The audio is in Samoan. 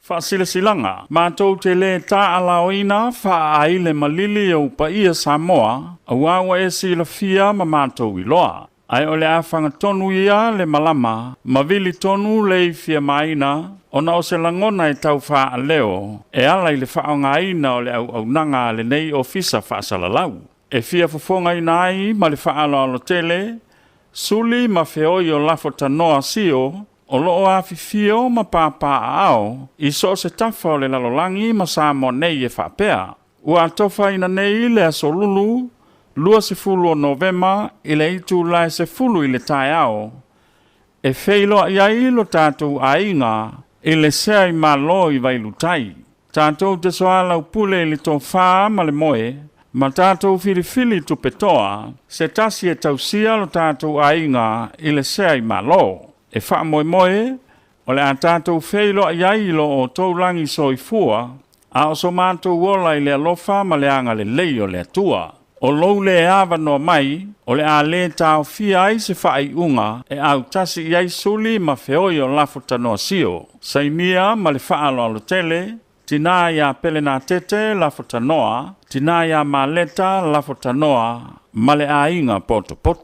Faasilasilaga, Matou te lē taalaoina faaaile malili ou paia Samoa, auā ua e silafia ma matou iloa. Ae o le a fagatonu ia le malama ma vili tonu le ifiamaina ona o se lagona e tau faaleo e ala i le faaaogaina o le auaunaga a lenei Ofisa Faasalalau. E fia fofogaina ai ma le faaaloalo tele suli ma feoi o lafo tanoa sio o lo o afifio ma papaaao i so o se tafa o le lalolagi ma Samoa nei e faapea, Ua atofaina nei le Aso Lulu, 20 o Novema i le itula e 10 i le taeao, e feiloai ai lo tatou aiga i le sea i Malo i Vailutai. Tatou te soalaupule i le tofa ma le moe, ma tatou filifili tupetoa, se tasi e tausia lo tatou aiga i le sea i Malo. E faamoemoe o le a tatou feiloai ai i lo outou lagi soifua, a o so matou ola i le alofa ma le agalelei o le Atua. O lou le avanoa mai, o le a le taofia ai se faaiuga e autasi i ai suli ma feoi o lafo tanoa sio. Sainia ma le faaaloalo tele, Tina ia Pelenatete lafo tanoa, Tina ia Maleta lafo tanoa, ma le aiga potopoto.